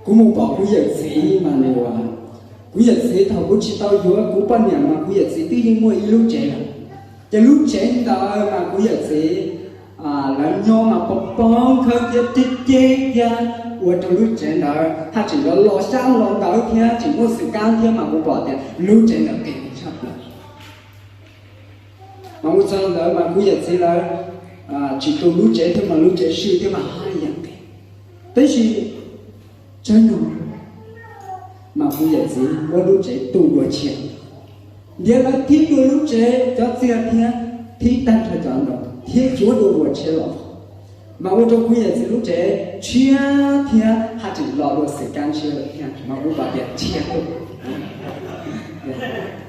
Kuv mus pom kuv yawm txiv mas nws, kuv yawm txiv thaum kuv tsis tau yuav kuv poj niam mas kuv yawm txiv twb yeej muaj ib lub tsev lawm. Ces lub tsev ntawd mas kuv yawm txiv lawv nyob mas poob poob khawb thiab ceb ceb thiab ua rau lub tsev ntawd haj tseem los los xyab los ntawd thiab tseem muaj xwm kab thiab mas kuv pom tias lub tsev ntawd qis tshaj plaws. Mas mus txog ntawd mas kuv yawm txiv lawv tsis tu lub tsev thiab mas lub tsev swb thiab mas haj yam qis. Tab sis tsaib no mas kuv yawm txiv muab lub tsev tu dua tshiab, ntiav lawv thib dua lub tsev cov txiag thiab thib tag nrho cov ntoo thiab cuab dua dua tshiab los, mas ua rau kuv yawm txiv lub tsev tshiab thiab haj tseem los dua xwm kab tshiab lawm thiab mas kuv pom tias tshiab tuaj.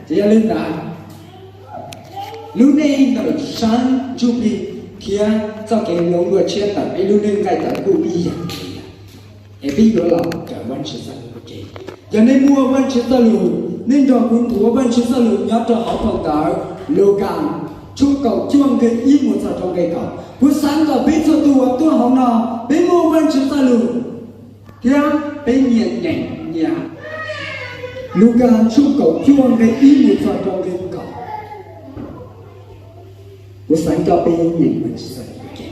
Ces yog li ntawd, lub neej ntawm sab ntsuj plig thiab txoj kev hloov dua tshiab ntawm peb lub neej nqaij tawv kuj ib yam. Es peb yuav los kawm Vajtswv txoj lus ua ke. Yog nej muaj Vajtswv txoj lus, nej nrog kuv nthuav Vajtswv txoj lus nyob rau hauv phau ntawv Lukas tshooj kaum cuaj nqe ib mus txog rau nqe kaum. Kuv xav kom peb txhua tus uas tuaj hauv no, peb muaj Vajtswv txoj lus thiab peb nyiam nyeem nyias. Lukas tshooj kaum cuaj nqe ib mus txog rau nqe kaum. Kuv xav kom peb nyeem Vajtswv txoj lus ua ke.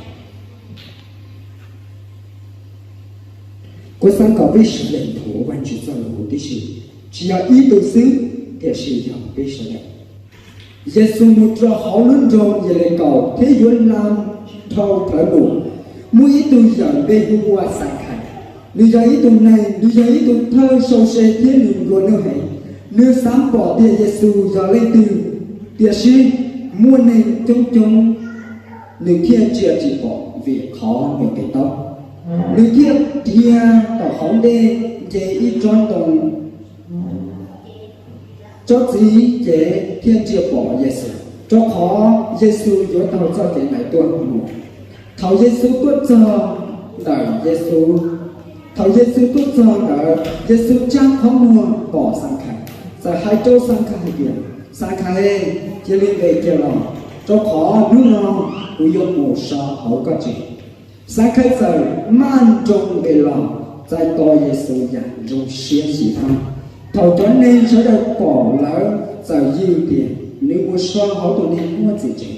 Kuv xav kom peb sawv daws nthuav Vajtswv txoj lus huv tib si, tsis yog ib tug xwb, tiam sis yog peb sawv daws. Yexus mus rau hauv lub nroog Yelenkau thiab yuav hla dhau plawv mus. Muaj ib tug yawm npe hu ua Xakhais, nws yog ib tug neeg, nws yog ib tug thawj sau se thiab nws nplua nuj heev. Nws xav pom tias Yexus yog leej twg, tiam sis muaj neeg coob coob, nws thiaj ntsia tsis pom vim qhov nws tes taub. Nws thiaj dhia tom hauv ntej nce ib tsob ntoo, tsob txiv ces thiaj ntsia pom Yexus, rau qhov Yexus yuav taug txoj kev ntawd tuaj mus. Thaum Yexus tuaj txog ntawm Yexus, thaum Yexus tuaj txog ntawd, Yexus tsa qhov muag pom Xakhais, txawm hais rau Xakhais hais tias, Xakhais, cia li nqes kiag los, rau qhov hnub no kuv yuav mus so hauv koj tsev. Xakhais txawm maj nroos nqes los, txais tos Yexus yam zoo siab xyiv thab. Thaum cov neeg sawv daws pom lawm txawm yws tias nws mus so hauv tus neeg muaj txim tsev.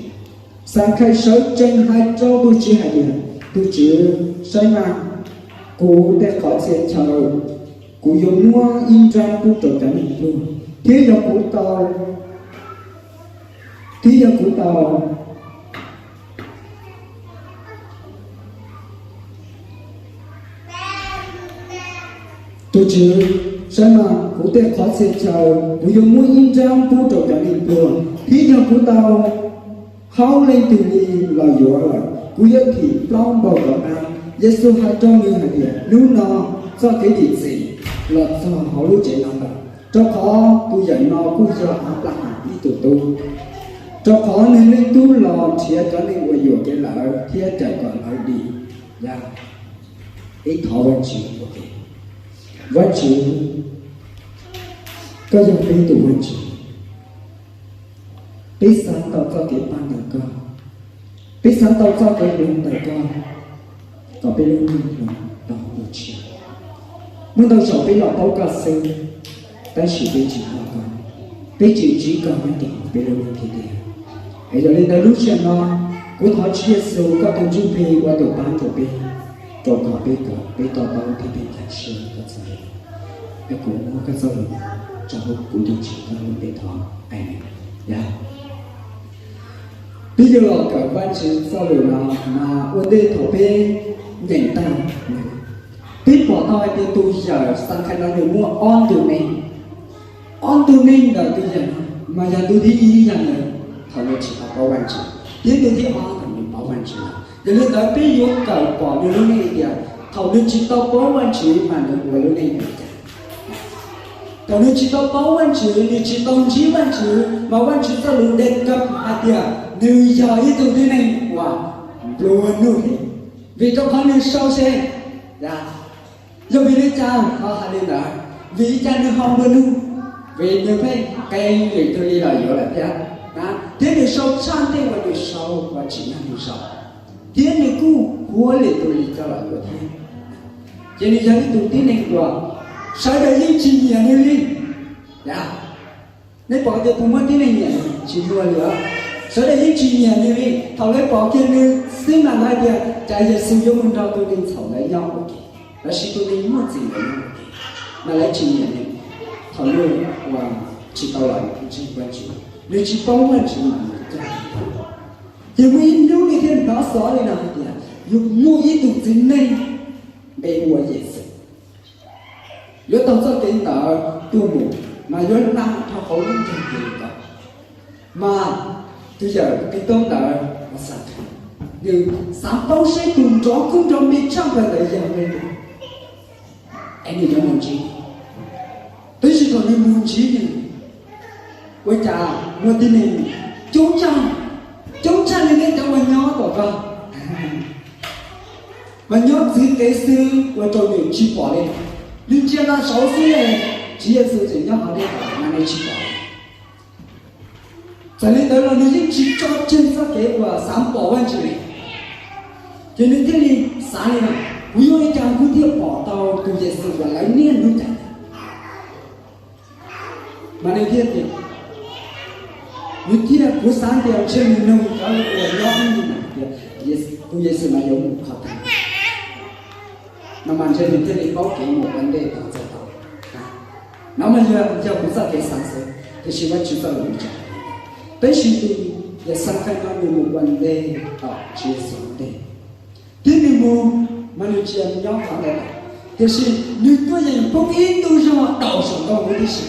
Xakhais sawv tsees hais rau tus Tswv hais tias, Tus Tswv, saib mas, kuv tej qhov txhia chaw, kuv yuav muab ib nrab pub rau cov neeg pluag, thiab yog kuv tau, thiab yog kuv tau Tus Tswv, saib mas, kuv tej qhov txhia chaw, kuv yuav muab ib nrab pub rau cov neeg pluag, thiab yog kuv tau haub leej twg li los yuav lawm, kuv yuav thim plaub npaug rov qab. Yexus hais rau nws hais tias, Hnub no txoj kev dim txim los txog hauv lub tsev no lawm, rau qhov tus yawm no kuj yog Anplaham ib tug tub, rau qhov Neeg Leej Tub los nrhiav cov neeg uas yuam kev lawm thiab cawm kom lawv dim. Yog peb thov Vajtswv ua ke. Vajtswv, koj yog peb tus Vajtswv. Peb xav tau txoj kev pab ntawm koj, peb xav tau txoj kev hlub ntawm koj, kom peb lub neej los tau ua tshia. Muaj ntau zaus peb los paub koj xwb, tab sis peb tsis paub koj, peb tsis ntsib koj nyob rau hauv peb lub neej tiag tiag. Es yog li ntawd lub sij hawm no, kuv thov Tswv Yexus koj tus Ntsuj Plig ua tus pab rau peb, rau kom peb, kom peb to taub thiab peb nkag siab koj txoj lus. Es kuv muab koj txoj lus tso hauv kuv tus Tswv koj lub npe thov, Amees. Yog peb yuav los kawm Vajtswv txoj lus no mas ua ntej thaum peb nyeem tag, peb pom tau hais tias tus yawm Xakhais no nws muaj ob ntu neej. Ob ntu neej ntawm tus yawm no mas yog ntu thib ib yog nws thaum nws tsis tau paub Vajtswv, thiab ntu thib ob thaum nws paub Vajtswv lawm. Yog li ntawd peb yuav kawm pom nws lub neej tias thaum nws tsis tau paub Vajtswv mas nws ua lub neej li cas. Thaum nws tsis tau paub Vajtswv, nws tsis tau ntsib Vajtswv, mas Vajtswv txoj lus ntes kawg hais tias nws yog ib tug tib neeg uas nplua nuj heev, vim rau qhov nws sau se. Yog vim li cas ho hais li ntawd? Vim li cas nws ho nplua nuj? Vim nws pheej qee lwm tus li los yuav lawm thiab, thiab nws sau tshaj ntej uas nws sau uas tsim nyog nws sau, thiab nws kuj huab lwm tus li coj los yuav thiab. Ces nws yog ib tug tib neeg uas sawv daws yeej tsis nyiam nws li. Yog, nej pom tias tus muaj tib neeg nyiam tsis muaj li os. Sawv daws yeej tsis nyiam nws li. Thaum lawv pom kiag nws xwb mas lawv hais tias cas Yexus yuav mus nrog tus neeg txhaum ntawd nyob ua ke, lossis tus neeg muaj txim ntawd nyob ua ke, mas lawv tsis nyiam nws. Thaum nws ua tsis tau los ntseeg Vajtswv, nws tsis paub Vajtswv mas nws cog. Ces muaj ib hnub nws thiaj hnov xov li no hais tias yuav muaj ib tug txiv neej npe hu ua Yexus yuav taug txoj kev ntawd tuaj mus, mas yuav hla rau hauv lub nroog Yelikas. Mas tus yawm kev tub ntawd ua Xakhees, nws xav paub seb tus nrov kub nrov npe tshaj plaws ntawd yog leej twg, es nws yuav mus ntsib. Tab sis thaum nws mus ntsib nws, ua cas muaj tib neeg coob tshaj, coob tshaj li nej cov uas nyob tom koj, mas nyob txwv kev xwb ua rau nws tsis pom li. Nws ntsia no saud xwb ne, Tswv Yexus tseem nyob hauv nej tom mas nws tsis pom. Txawm li ntawd los nws yeej tsis tso tseg txoj kev uas xav pom Vajtswv li. Ces nws thiaj li xav li no, kuv yuav ua li cas kuv thiaj pom tau tus Yexus uas lawv niaj hnub cav? Mas nws thiaj tias, nws thiaj, kuv xav tias ntshe nws nug cov uas nyob ib ncig na tias tus Yexus no yuav mus qhov twg. No mas ntshe nws thiaj li paub kev mus ua ntej tau txog tau. No mas yog, yog kuv txoj kev xav xwb, tiam sis Vajtswv txoj lus tsis, tab sis tus yawm Xakhees no nws mus ua ntej tom Tswv Yexus ua ntej, thiab nws mus, mas nws tsis nyob qhov ntawd lawm, tiam sis nws tuaj yeem poob ib ntu zog daus saum ntoo huv tib si.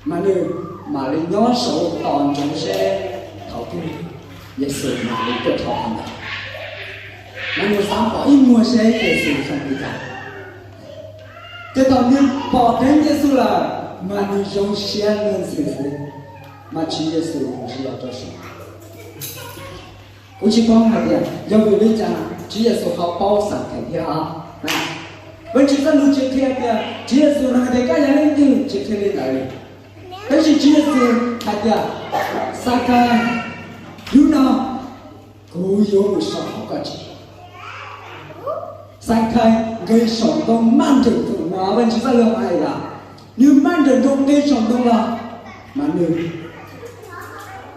Mas nws mam li nyob saud tos ntsoov seb thaum twg Yexus mam li tuaj rau qhov ntawd. Mas nws xav pom ib muag seb Yexus zoo li cas. Ces thaum nws pom dheev Yexus lawm, mas nws zoo siab luag ntxhi xwb, mas Tswv Yexus ntsia rau saud. Kuv tsis paub hais tias yog vim li cas Tswv Yexus ho paub Xakhees thiab os. Vajtswv txoj lus tsis qhia tias Tswv Yexus no hais tias koj yog leej twg, tsis qhia li ntawd li. Tab sis Tswv Yexus hais tias, Xakhees, hnub no kuv yuav mus so hauv koj tsev. Xakhees nqis saum ntoo maj nrawm nroos, no Vajtswv txoj lus hais tias nws maj nrawm nroos nqis saum ntoo los, mas nws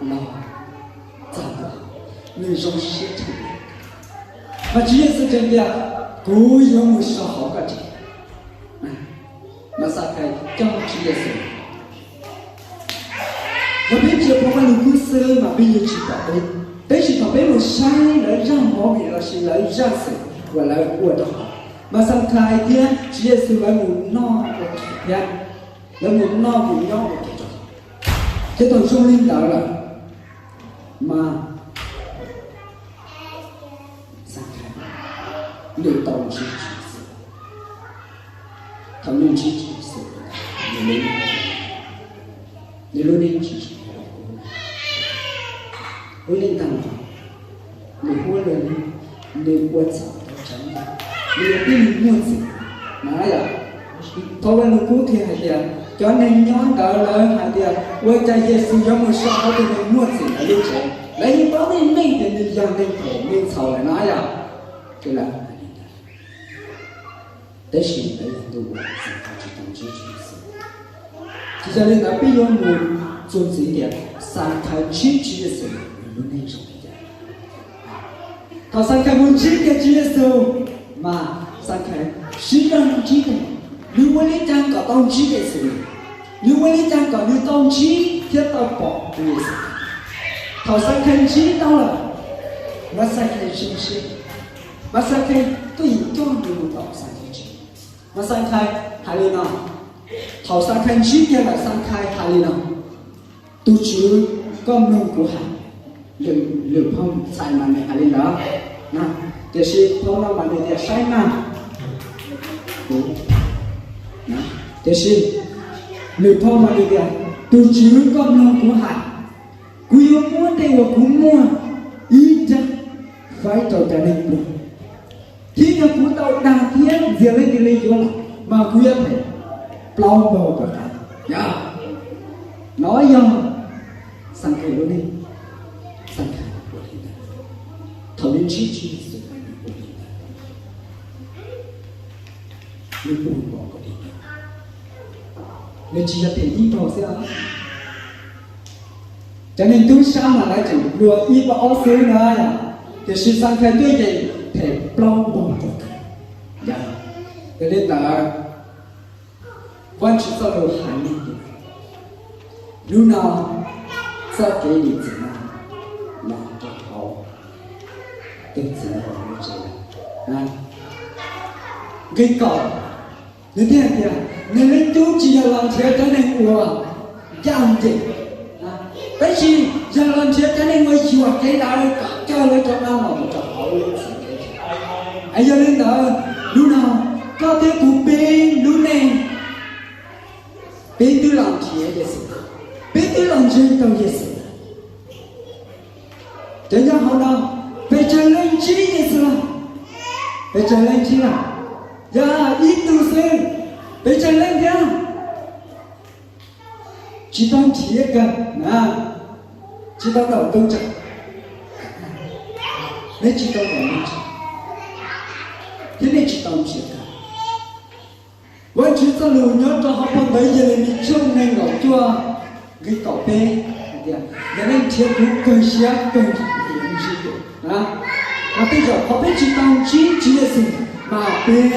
los txog, nws zoo siab tshaj. Mas Tswv Yexus tseem tias, kuv yuav mus so hauv koj tsev. Mas Xakhees coj Tswv Yexus. Yog peb ntsia phau Vaj Lug Kub xwb mas peb yuav tsis pom peb, tab sis thaum peb mus saib lawv zaj movie lossis lawv zaj xwm uas lawv ua rau hauv, mas Xakhees thiab Tswv Yexus lawv mus noj ua ke thiab, lawv mus noj mus nyob ua ke rau hauv. Ces thaum zoo li ntawd lawm, mas Xakhees nws tau ntsib Tswv Yexus. Thaum nws ntsib Tswv Yexus, nws lub neej tsis zoo li lub neej tag nrho, nws huab nws, nws ua txhaum tau tsawv nti, nws ua tib neeg muaj txim. Mas yog, phau Vaj Lug Kub qhia hais tias cov neeg nyob ntawd lawv hais tias ua cas Yexus yuav mus so hauv tus neeg muaj txim ntawd lub tsev, lawv yeej paub meej meej tias nws yog neeg phem neeg txhaum lawm no yog. Ces lawv hais li ntawd, tab sis lawv yog tus uas Xakhees tsis tau ntsib Tswv Yexus. Ces yog li ntawd peb yuav mus txuas ntxiv tias Xakhees ntsib Tswv Yexus nws lub neej zoo li cas. Thaum Xakhees mus ntsib kiag Tswv Yexus, mas Xakhees siv zog ntsib, nws ua li cas kom tau ntsib Yexus, nws ua li cas kom nws tau ntsib thiab tau pom Tswv Yexus. Thaum Xakhees ntsib tau lawm, mas Xakhees zoo siab, mas Xakhees tuaj yeem coj nws mus tom Xakhees tsev. Mas Xakhees hais li no, thaum Xakhees ntsib kiag lawm Xakhees hais li no, tus Tswv, koj mloog kuv hais. Lwm, lwm phau txhais mas nws hais li ntawd, tiam sis phau no mas nws tias saib na, kuv, tiam sis lwm phau mas nws tias, tus Tswv, koj mloog kuv hais, kuv yuav muab tej uas kuv muaj ib nrab faib rau cov neeg pluag, thiab yog kuv tau dag thiab ntxias leej twg li yuav lawm mas kuv yuav them plaub npaug kom tas. Yog, no yog Xakhees lub neej, Xakhees ua li ntawd. Thaum nws ntsib Tswv Yexus nws ua li ntawd. Nws puv npaum ko li, nws tsis yog phem ib zaug xwb. Cov neeg tub sab mas lawv tseem luag ib pab ob xwb na, tiam sis Xakhais tuaj ces phem plaub npaug rau. Yog li ntawd, Vajtswv txoj lus hais tias hnub no txoj kev dim txim no los rau hauv tus txiv ntawd lub tsev. Nqe kaum, nws thiaj hais tias, Neeg Leej Tub tsis yog los nrhiav cov neeg uas ncaj ncees, tab sis yog los nrhiav cov neeg uas yuam kev ntawd kom coj lawv rov qab los mus rau hauv lub txiv. Es yog li ntawd, hnub no koj thiab kuv peb lub neej, peb twb los nrhiav Yexus, peb twb los ntseeg tau Yexus. Cov nyob hauv no, pes tsawg leej ntsib Yexus lawm? Pes tsawg leej ntsib lawm? Yog ib tug xwb, pes tsawg leej thiab? Tsis tau nrhiav kawg na, tsis tau ntaus ntuj tsawg, nej tsis tau ntaus ntuj tsawg, thiab nej tsis tau nrhiav kawg. Vajtswv txoj lus nyob rau hauv phau ntawv Yelemis tshooj nees nkaum cuaj nqe kaum peb hais tias, Yog nej nrhiav kuv kawg siab kawg ntsws, mas tej zaum qhov peb tsis tau ntsib Tswv Yexus, mas peb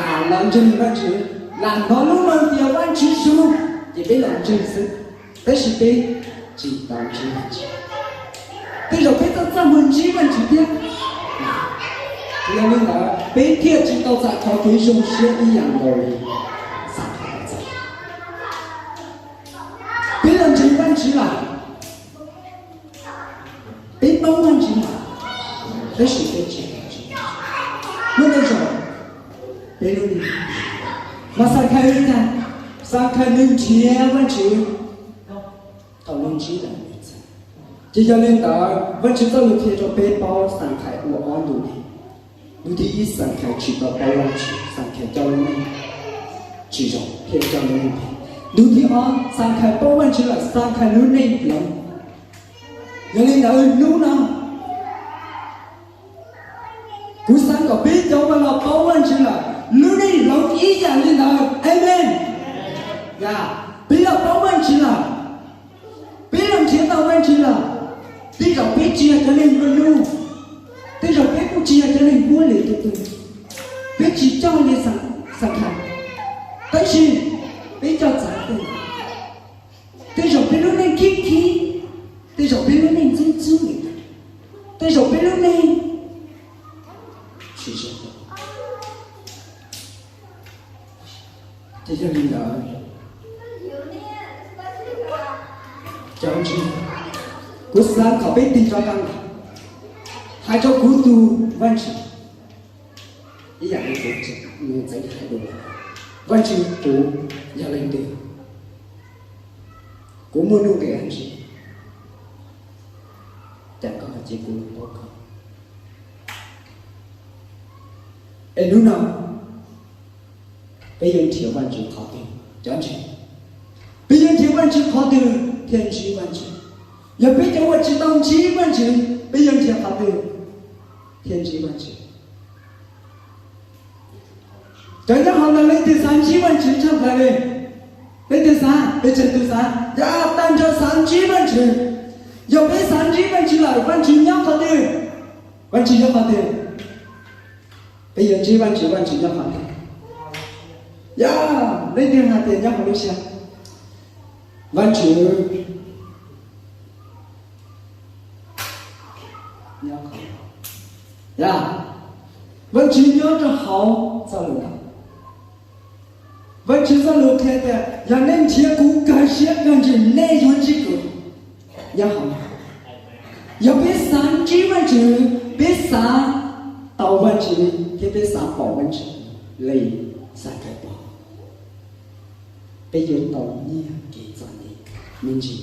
lam los ntseeg Vajtswv, lam hnov lub meej tias Vajtswv zoo, ces peb los ntseeg xwb, tab sis peb tsis tau ntsib Vajtswv. Tej zaum peb txaj txaj muag ntsib Vajtswv thiab, yog li ntawd peb thiaj tsis tau txais qhov kev zoo siab ib yam nkaus li Xakhais txais. Peb los ntseeg Vajtswv lawm, peb paub Vajtswv lawm, tab sis peb tsis tau ntsib. Muaj tej zaum peb lub neej, mas Xakhais li cas? Xakhais nws nrhiav Vajtswv thaum nws ntsib lawm nws txais. Ces yog li ntawd Vajtswv txoj lus qhia rau peb paub Xakhais ua ob ntu neeg. Ntu thib ib, Xakhais tsis tau paub Vajtswv, Xakhais coj lub neej tsis zoo thiab coj lub neej phem. Ntu thib ob, Xakhais paub Vajtswv lawm, Xakhais lub neej hloov. Yog li ntawd hnub no kuv xav kom peb cov uas los paub Vajtswv lawm lub neej hloov ib yam li ntawd. Amees. Yog peb los paub Vajtswv lawm, peb los nrhiav tau Vajtswv lawm, tej zaum peb tsis yog cov neeg nplua nuj, tej zaum peb kuj tsis yog cov neeg muab lwm tus tu, peb tsis coj li Xakhais, tab sis peb coj txawv tej. Tej zaum peb lub neej khib khib, tej zaum peb lub neej ntxub ntxub, tej zaum peb lub neej tsis zoo. Ces yog li ntawd, cov ntseeg, kuv xav kom peb tig rov qab los hais rau kuv tus Vajtswv ib yam li kuv tseem hais dua, Vajtswv, kuv yog leej twg? Kuv muaj nuj nqis dab tsi? Cas koj ho cia kuv los paub koj? Es hnub no peb yuav nrhiav Vajtswv qhov twg? Cov ntseeg, peb yuav nrhiav Vajtswv qhov twg thiaj ntsib Vajtswv? Yog peb cov uas tsis tau ntsib Vajtswv, peb yuav nrhiav qhov twg thiaj ntsib Vajtswv? Cov nyob hauv no leej twg xav ntsib Vajtswv tshaj plaws li? Leej twg xav? Peb tseem tus xav, yog tag nrho xav ntsib Vajtswv. Yog peb xav ntsib Vajtswv lawm, Vajtswv nyob qhov twg? Vajtswv nyob qhov twg? Peb yuav ntsib Vajtswv, Vajtswv nyob qhov twg? Yog leej twg hais tias nyob hauv lub siab, Vajtswv nyob qhov, yog Vajtswv nyob rau hauv txoj lus. Vajtswv txoj lus qhia tias yog nej nrhiav kuv kawg siab kawg ntsws, nej yuav ntsib kuv. Nyob hauv, yog peb xav ntsib Vajtswv, peb xav tau Vajtswv thiab peb xav pom Vajtswv li Xakhais pom, peb yuav tau nyiaj kev txom nyem me ntsis.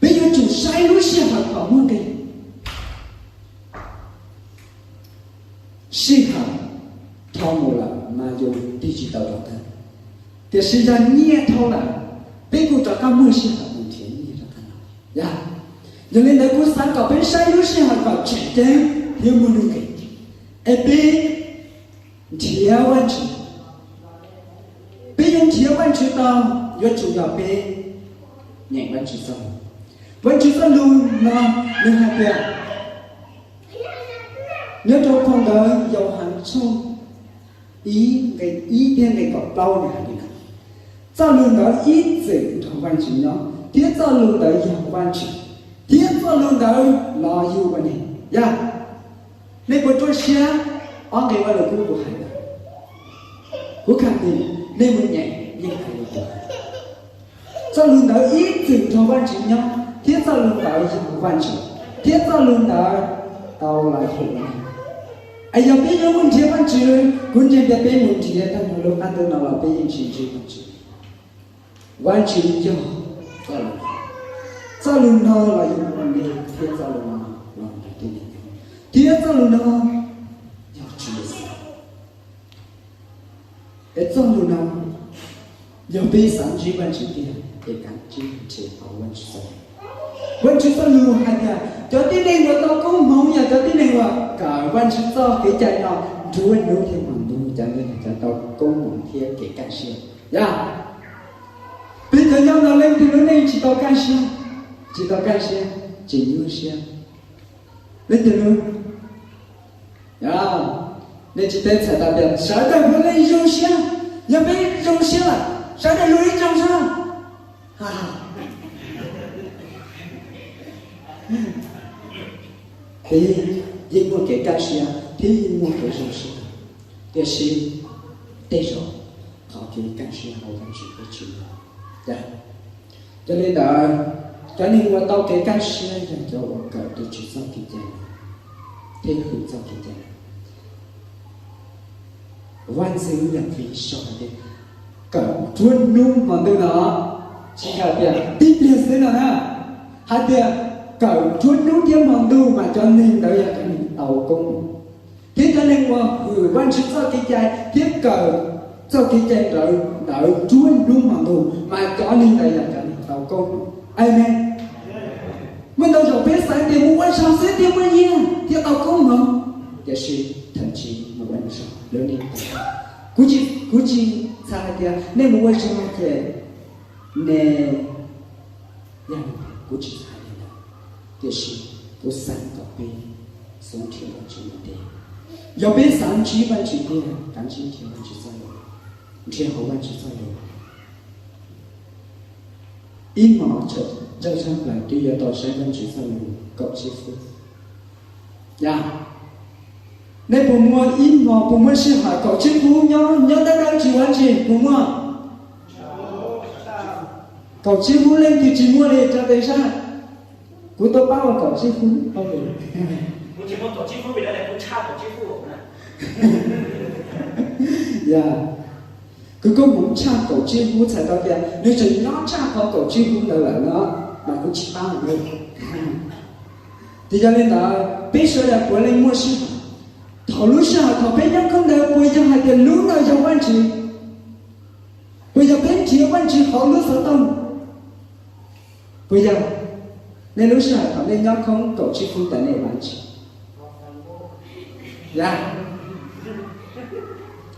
Peb yuav tsum saib lub sij hawm kom muaj nqis. Sij hawm dhau mus lawm mas yus tig tsis tau rov qab, tiam sis yog nyiaj dhau lawm, peb kuj rov qab muaj sij hawm mus nrhiav nyiaj rov qab los. Yog, yog li ntawd kuv xav kom peb saib lub sij hawm kom tseem ceeb thiab muaj nuj nqis, es peb nrhiav Vajtswv, Vajtswv tau, yuav tsum yog peb nyeem Vajtswv txoj lus. Vajtswv txoj lus no nws hais tias, nyob rau phau ntawv Yauhas tshooj ib nqe ib thiab nqe kaum plaub nws hais li no: Txoj lus ntawd ib txwm nrog Vajtswv nyob, thiab txoj lus ntawd yog Vajtswv, thiab txoj lus ntawd los yug ua neeg. Yog nej puas ruaj siab ob nqe Vajluskub kuv hais ntawd? Kuv kham tias nej mus nyeem yeej hais li ntawd. Txoj lus ntawd ib txwm nrog Vajtswv nyob, thiab txoj lus ntawd yog Vajtswv, thiab txoj lus ntawd tau los yug ua neeg. Es yog peb yuav mus nrhiav Vajtswv, kuv ntseeg tias peb mus nrhiav tag nrho lub qab ntuj no los peb yeej tsis ntsib Vajtswv. Vajtswv yog txoj lus, txoj lus no los yug ua neeg, thiab txoj lus no los yug tib neeg, thiab txoj lus no yog Tswv Yexus. Es txoj lus no, yog peb xav ntsib Vajtswv tiag ces kav tsij nrhiav tau Vajtswv txoj lus. Vajtswv txoj lus hais tias cov tib neeg uas tau koob hmoov yog cov tib neeg uas kawm Vajtswv txoj kev cai no nruab hnub thiab hmo ntuj, cov ntawd yog cov tau koob hmoov thiab kev kaj siab. Yog peb cov nyob no leej twg lub neej tsis tau kaj siab, tsis tau kaj siab, tsis nyuaj siab? Leej twg lub? Yog, nej tsis teb txhais tau tias sawv daws puav leej zoo siab. Yog peb zoo siab lawm, sawv daws luag ib tsoom zoo. Peb yeej muaj kev kaj siab thiab yeej muaj kev zoo siab, tiam sis tej zaum qhov kev kaj siab hauv Vajtswv peb tsis muaj. Yog li ntawd, cov neeg uas tau kev kaj siab yog cov uas kawm tus Tswv txoj kev cai thiab hwm txoj kev cai. Vaj ntxwv Yas Vis sau hais tias kawm nruab hnub hmo ntuj no, tsis hais tias tib pliag xwb no na, hais tias kawm nruab hnub thiab hmo ntuj mas cov neeg ntawd yog cov neeg tau koob hmoov. Thiab cov neeg uas hwm Vajtswv txoj kev cai thiab kawm txoj kev cai ntawd ntawd nruab hnub hmo ntuj mas cov neeg ntawd yog cov neeg tau koob hmoov. Amees. Muaj ntau zaus peb xav tias mus ua zog xwb thiaj muaj nyiaj thiab tau koob hmoov, tiam sis thậm chí mus ua zog lawv nej tau. Kuv tsis, kuv tsis txhais hais tias nej mus ua zog ces nej, yog, kuv tsis txhais li ntawd, tiam sis kuv xav kom peb xub nrhiav Vajtswv ua ntej. Yog peb xav ntsib Vajtswv tiag, kav tsij nrhiav Vajtswv txoj lus, nrhiav hauv Vajtswv txoj lus. Ib hmo tshawm tsawg tshaj plaws twb yuav tau saib Vajtswv txoj lus kaum tsib feeb. Yog, nej puas muaj ib hmo, puas muaj sij hawm kaum tsib feeb nyob, nyob dawb dawb tsis ua dab tsi, puas muaj? Kaum tsib feeb leej twg tsis muaj li tso tes sab. Kuv tau pab ua kaum tsib feeb. Yog, kuv kuj mus tshaj kaum tsib feeb txhais tau tias nws tseem nyob tshaj qhov kaum tsib feeb ntawd lawm no, mas kuv tsis pab li. Ces yog li ntawd peb sawv daws puav leej muaj sij hawm. Thaum lub sij hawm thaum peb nyob khaub ntawd puas yog hais tias lub ntawd yog Vajtswv? Puas yog peb nrhiav Vajtswv hauv lub xov tooj? Puas yog? Nej lub sij hawm thaum nej nyob khoob kaum tsib feeb ntawd nej ua dab tsi? Yog,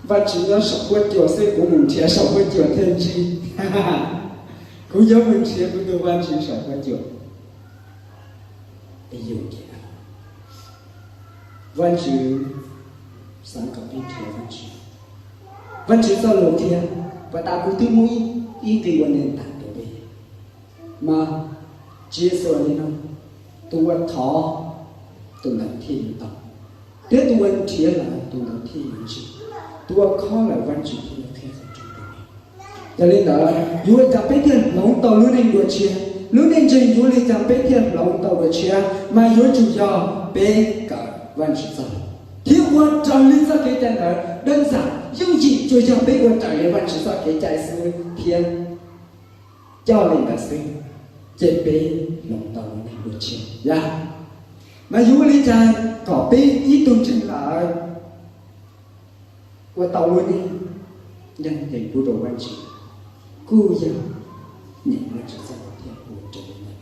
Vajtswv nyob saum huab cua xwb, kuv mus nrhiav saum huab cua thiaj ntsib. Kuv yuav mus nrhiav kuv tus Vajtswv saum huab cua. Peb yuav ua li cas? Vajtswv xav kom peb nrhiav Vajtswv. Vajtswv txoj lus qhia, puas tas kuv twb muaj ib, ib nqe ua nws tag rau peb. Mas Tswv Yexus hais li no, tus uas thov, tus ntawd thiaj yuav tau, thiab tus uas nrhiav lawm, tus ntawd thiaj yuav ntsib, tus uas khob lawm, Vajtswv thiaj yuav qhib qhov rooj rau nws. Yog li ntawd, yuav ua cas peb thiaj hloov tau lub neej dua tshiab? Lub neej ntseeg yuav ua li cas peb thiaj hloov tau dua tshiab? Mas yuav tsum yog peb kawm Vajtswv txoj lus thiab ua raws li txoj kev cai ntawd. Dawb txaj yooj yim tsuas yog peb ua raws li Vajtswv txoj kev cai xwb thiab coj li ntawd xwb, ces peb hloov tau lub neej dua tshiab. Yog, mas yuav ua li cas kom peb ib tug ntseeg lawm ua tau lub neej ncaj ncees pub rau Vajtswv? Kuj yog nyeem Vajtswv txoj lus thiab ua raws li ntawd.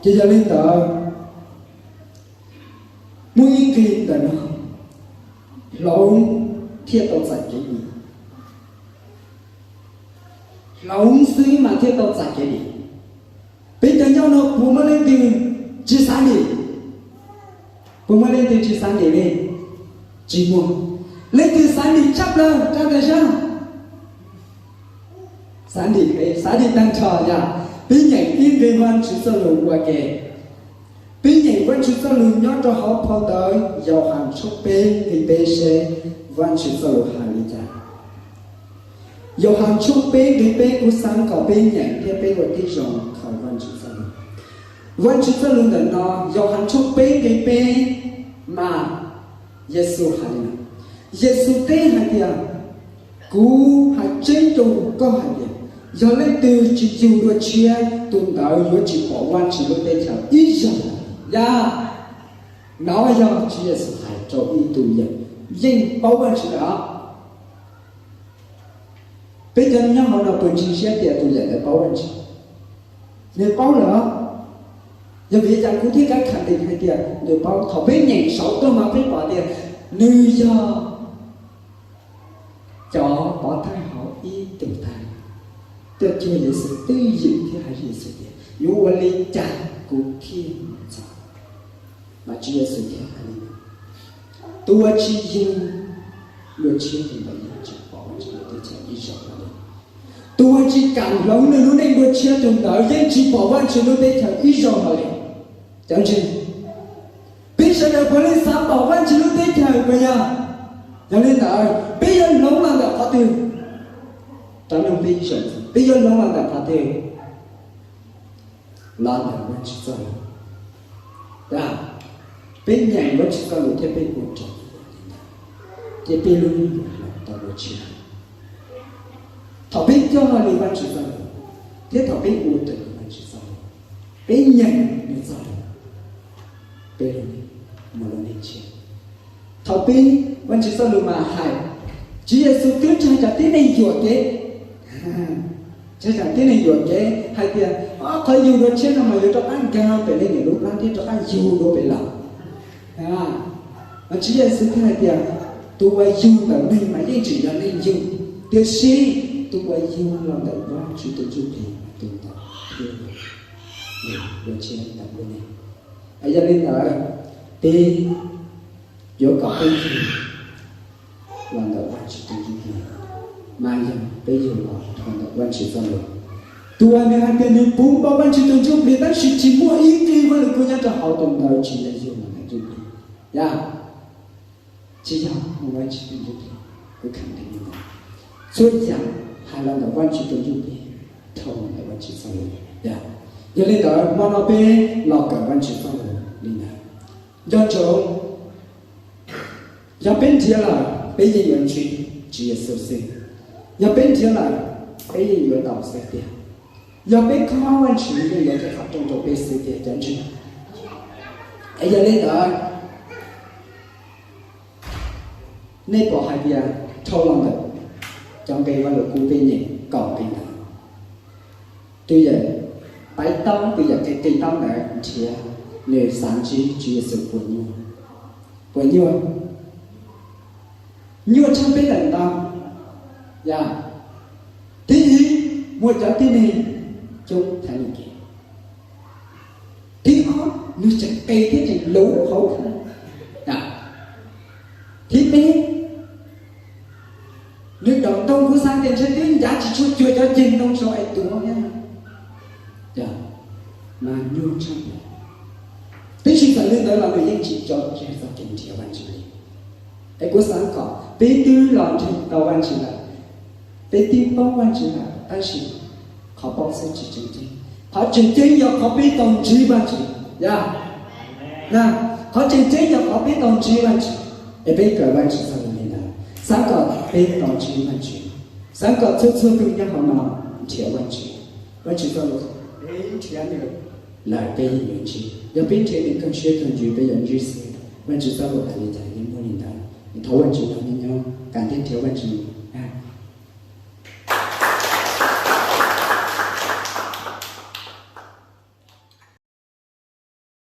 Ces yog li ntawd, muaj ib nqe ntawm no, hloov thiaj tau txais kev dim. Hloov xwb mas thiaj tau txais kev dim. Peb cov nyob no puas muaj leej twg tsis xav dim? Puas muaj leej twg tsis xav dim li? Tsis muaj. Leej twg xav dim tshaj plaws rau ntawm sab? Xav dim, xav dim tag nrho yog peb nyeem ib nqe Vajtswv txoj lus ua ke. Peb nyeem Vajtswv txoj lus nyob rau hauv phau ntawv Yauhas tshooj peb nqe peb seb Vajtswv txoj lus hais li cas. Yauhas tshooj peb nqe peb, kuv xav kom peb nyeem thiab peb ua tib zoo khaws Vajtswv txoj lus. Vajtswv txoj lus ntawm no, Yauhas tshooj peb nqe peb, mas Yexus hais li no, Yexus teb hais tias, kuv hais tseeb rau koj hais tias, yog leej twg tsis yug dua tshiab, tus ntawd yuav tsis pom Vajtswv lub teb chaws ib zaug. Yog, no yog Tswv Yexus hais rau ib tug yawg yeej paub Vajtswv lawm os. Peb cov nyob hauv no puas ntseeg siab tias tus yawg ntawd paub Vajtswv? Nws paub lawm os. Yog vim li cas kuv thiaj kam khẳng định hais tias nws paub? Thaum peb nyeem saud tuaj mas peb pom tias nws yog cov pov thawj hauv ib tug thawj tuaj cuag Yexus twj ywm thiab hais rau Yexus tias, yuav ua li cas kuv thiaj mus txog? Mas Tswv Yexus thiaj hais li no, tus uas tsis yug dua tshiab tus ntawd yeej tsis pom Vajtswv lub teb chaws ib zaug no li. Tus uas tsis kam hloov nws lub neej dua tshiab tus ntawd yeej tsis pom Vajtswv lub teb chaws ib zaug no li. Cov ntseeg, peb sawv daws puav leej xav pom Vajtswv lub teb chaws puas yog? Yog li ntawd peb yuav hloov los ntawm qhov twg? Rov nug peb ib zaug, peb yuav hloov los ntawm qhov twg? Los ntawm Vajtswv txoj lus. Peb nyeem Vajtswv txoj lus thiab peb ua raws li ntawd, ces peb lub neej yuav hloov tau dua tshiab. Thaum peb coj li Vajtswv txoj lus thiab thaum peb ua raws li Vajtswv txoj lus, peb nyeem nws txoj lus, peb lub neej muaj lub neej tshiab. Thaum peb, Vajtswv txoj lus mas hais, Tswv Yexus twb ntshai tsam tib neeg yuam kev, ntshai tsam tib neeg yuam kev hais tias, qhov yug dua tshiab no mas yuav rov qab nkag pem leej niam lub plab thiab rov qab yug dua pem los. Mas Tswv Yexus thiaj hais tias, tus uas yug ntawm neeg mas yeej tseem yog neeg yug, tiam sis tus uas yug los ntawm Vajtswv tus Ntsuj Plig mas tus ntawd thiaj yug dua tshiab ntawm lub neej. Yog li ntawd, peb yuav kom peb yug los ntawm Vajtswv tus Ntsuj Plig, mas yog peb yug los dhau ntawm Vajtswv txoj lus. Tus uas nws hais tias nws puv npo Vajtswv tus Ntsuj Plig tab sis tsis muaj ib tug vaj lug kub nyob rau hauv, tus ntawd tsis yog yug los ntawm Ntsuj Plig. Yog, tsis yog mus Vajtswv tus Ntsuj Plig, kuv khẳng định li ntawd. Txhua yam hais los ntawm Vajtswv tus Ntsuj Plig, dhau los ntawm Vajtswv txoj lus. Yog, yog li ntawd hmo no peb los kawm Vajtswv txoj lus li ntawd. Nco ntsoov, yog peb nrhiav lawm peb yeej yuav ntsib Tswv Yexus xwb. Yog peb nrhiav lawm peb yeej yuav tau xwb tiag. Yog peb khob Vajtswv yeej yuav qhia qhov rooj rau peb xwb tiag cov ntseeg. Es yog li ntawd, nej pom hais tias dhau los ntawm cov nqe Vaj Lug Kub peb nyeem kaum nqe ntawd, tus yawm paiv taub, tus yawm qia qia taub ntawd nrhiav, nws xav ntsib Tswv Yexus puas nyuaj? Puas nyuaj? Nyuaj tshaj peb lawm ntau. Yog, thib ib, muaj cov tib neeg coob thaiv nws kev. Thib ob, nws tseem qia thiab tseem luv hauv. Thib peb, nws daum ntoo kuv xav tias ntshe twb ncav tsis tshua cuag cov ceg ntoo sau es tuav thiab. Mas nyuaj tshaj plaws. Tab sis txawm li ntawd los nws yeej tsis tso tseg txoj kev nrhiav Vajtswv li. Es kuv xav kom peb twb los ntseeg tau Vajtswv lawm, peb twb paub Vajtswv lawm, tab sis qhov paub xwb tsis tseem ceeb. Qhov tseem ceeb yog qhov peb tau ntsib Vajtswv. Yog, qhov tseem ceeb yog qhov peb tau ntsib Vajtswv, es peb kawm Vajtswv txoj lus li ntawd. Xav kom peb tau ntsib Vajtswv. Xav kom txhua txhua tus nyob hauv no nrhiav Vajtswv. Vajtswv txoj lus, peb nrhiav nws lawm peb yeej yuav ntsib. Yog peb nrhiav nws kawg siab kawg ntsws peb yuav ntsib xwb. Vajtswv txoj lus hais li cas yeej muaj li ntawd. Thov Vajtswv nrog nej nyob, kam thiaj nrhiav Vajtswv